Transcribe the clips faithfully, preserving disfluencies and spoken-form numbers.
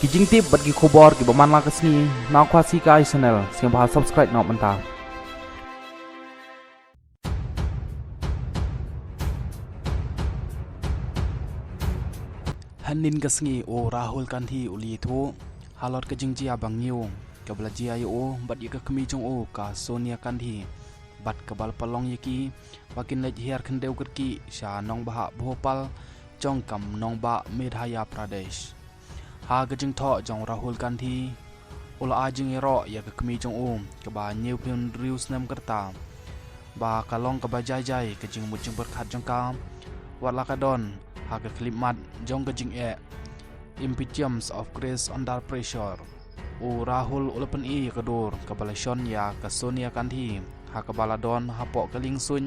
Ki jingtip bad ki khubor kiba man la ka sngi na Khasi Kai Channel, sngewbha subscribe noh mynta. Hynnin ka sngi u Rahul Gandhi u la ïathuh halor ka jingjia ba ngiew kaba la jia ïa u bad ïa ka kmie jong u ka Sonia Gandhi, bad kaba la pynlong ïa ki ba kin leit hiar khyndew kyrkieh sha nongbah Bhopal jong ka nongbah Madhya Pradesh. Ha ka jingthoh jong Rahul Gandhi, u la ai jingïaroh ïa ka kmie jong u kaba hynñiewphew hynriew snem ka rta ba ka long kaba jai jai ka jingmut jingpyrkhat jong ka wat la ka don ha ka khyllipmat jong ka jingeh, impatience of grace under pressure. U Rahul u la pyni ïa ka dur kaba la shon ïa ka Sonia Gandhi ha kaba la don hapoh ka liengsuiñ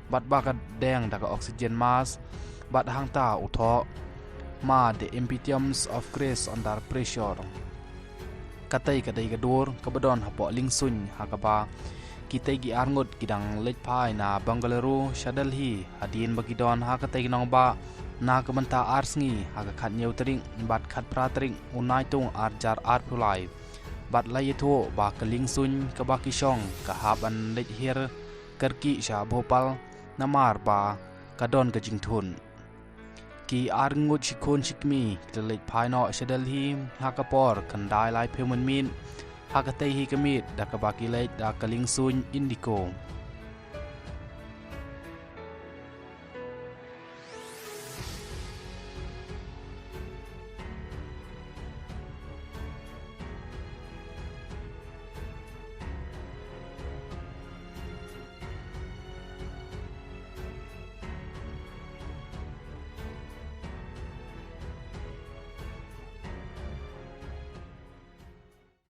bad ba ka deng da ka oxygen mask, bad hangta u thoh, "Ma, the impatience of grace under pressure." Katei ka dei ka dur kaba don hapoh liengsuiñ ha kaba kitei ki arngut ki dang leit phai na Bengaluru sha Delhi hadien ba ki don ha katei ka nongbah na ka bynta ar sngi, ha ka khathynñiew tarik bad khatphra tarik u Naitung ar hajar arphew lai. Bad la ïathuh ba ka liengsuiñ kaba ki shong ka hap ban leit hiar kyrkieh sha Bhopal namar ba ka don ka jingthut. Ki arngut shi khun shi kmie ki la leit phai noh sha Delhi ha ka por khyndai laiphew mynmiet ha katei hi ka miet da kaba ki leit da ka liengsuiñ Indigo.